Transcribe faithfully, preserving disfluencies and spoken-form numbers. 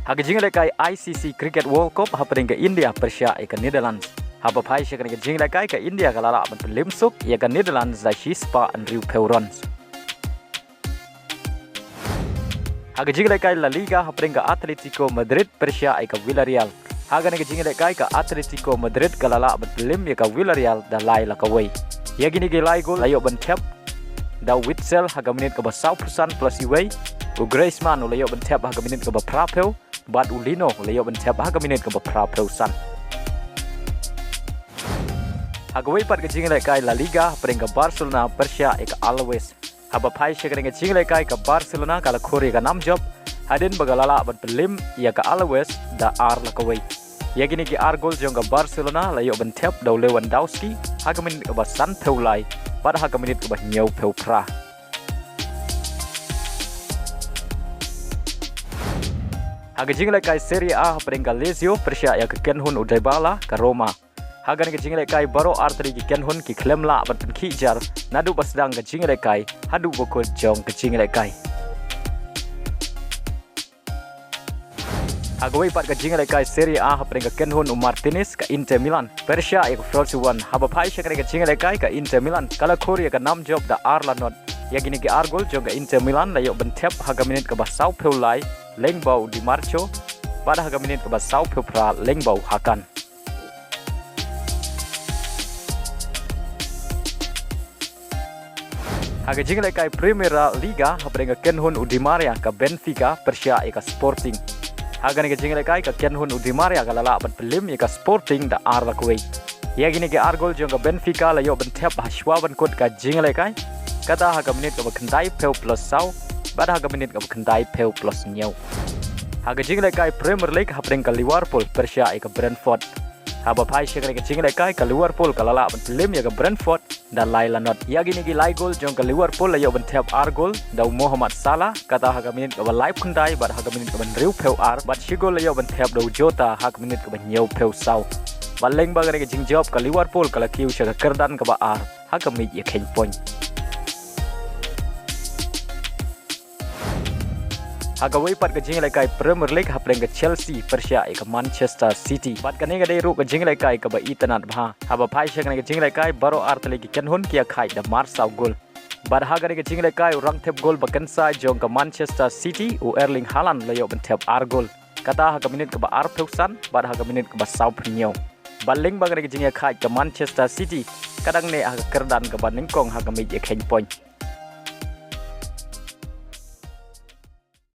Ha ka jingïalehkai I C C Cricket World Cup hapdeng ka India pyrshah ïa ka Netherlands. Haba phai sha kane ka jingïalehkai ka India ka la lah ban pynlip suk ïa ka Netherlands da shi spah hynriewphew runs. Ha ka jingïalehkai La Liga hapdeng ka Atletico Madrid pyrshah ïa ka Villarreal. Ha kane ka jingïalehkai ka Atletico Madrid ka la lah ban pynlip ïa ka Villarreal da lai la kawei. Ïa kine ki lai gol la ïoh ban thep da u Witsel ha ka minit kaba sawphew san plus iwei, u Griezmann u la ïoh ban thep ha ka minit kaba phraphew, bad u Lino u la ïoh ban thep ha ka minit kaba phraphew san. Ha kawei pat ka jingïalehkai La Liga hapdeng ka Barcelona pyrshah ïa ka Alaves. Haba phai sha kane ka jingïalehkai ka Barcelona ka la khur ïa ka nam jop hadien ba ka la lah ban pynlip ïa ka Alaves da ar la kawei. Ïa kine ki ar gol jong ka Barcelona la ïoh ban thep da u Lewandowski ha ka minit kaba sanphew lai bad ha ka minit kaba hynñiewphew phra. Ha ka jingïalehkai Serie A hapdeng ka Lazio pyrshah ïa ka kynhun u Dybala ka Roma. Ha kane ka jingïalehkai baroh artylli ki kynhun ki khlem lah ban pynkhih jar naduh ba sdang ka jingïalehkai haduh ba kut jong ka jingïalehkai. Ha kawei pat ka jingïalehkai Serie A hapdeng ka kynhun u Martinez ka Inter Milan pyrshah ïa ka Frosinone. Haba phai sha kane ka jingïalehkai ka Inter Milan ka la khur ïa ka nam jop da ar la not. Ïa kine ki ar gol jong ka Inter Milan la ïoh ban thep ha ka minit kaba sawphew lai lyngba u Di Marco bad ha ka minit kaba sawphew phra lyngba u Hakan. Ha ka jingïalehkai Primera Liga hapdeng ka kynhun u Di Maria ka Benfica pyrshah ïa ka Sporting. Ha kane ka jingïalehkai ka kynhun u Di Maria ka la lah ban pynlip ïa ka Sporting da ar la kawei. Ïa kine ki ar gol jong ka Benfica la ïoh ban thep ha shuwa ban kut ka jingïalehkai, kata ha ka minit kaba khyndaiphew plus saw bad ha ka minit kaba khyndaiphew plus hynñiew. Ha ka jingïalehkai Premier League hapdeng ka Liverpool pyrshah ïa ka Brentford. Haba phai sha kane ka jingïalehkai ka Liverpool ka la lah ban pynlip ïa ka Brentford da lai la not. Ïa kine ki lai gol jong ka Liverpool la ïoh ban thep ar gol da u Mohamed Salah, kata ha ka minit kaba laiphew khyndai bad ha ka minit kaba hynriewphew ar, bad shi gol la ïoh ban thep da u Jota ha ka minit kaba hynñiewphew saw. Bad lyngba kane ka jingjop ka Liverpool ka la kiew sha ka kyrdan kaba ar ha ka miej ïakheiñ point. Ha kawei pat ka jingïalehkai Premier League hapdeng ka Chelsea pyrshah ïa ka Manchester City. Bad kane ka dei ruh ka jingïalehkai kaba itynnad bha. Haba phai sha kane ka jingïalehkai baroh artylli ki kynhun ki ïakhaid da marsaw gol. Bad ha kane ka jingïalehkai u rangthep gol ba kynsai jong ka Manchester City u Erling Haaland la ïoh ban thep ar gol. Kata ha ka minit kaba arphew san bad ha ka minit kaba sawphew hynñiew. Bad lyngba kane ka jingïakhaid ka Manchester City ka dang neh ha ka kyrdan kaba nyngkong ha ka miej ïakheiñ point.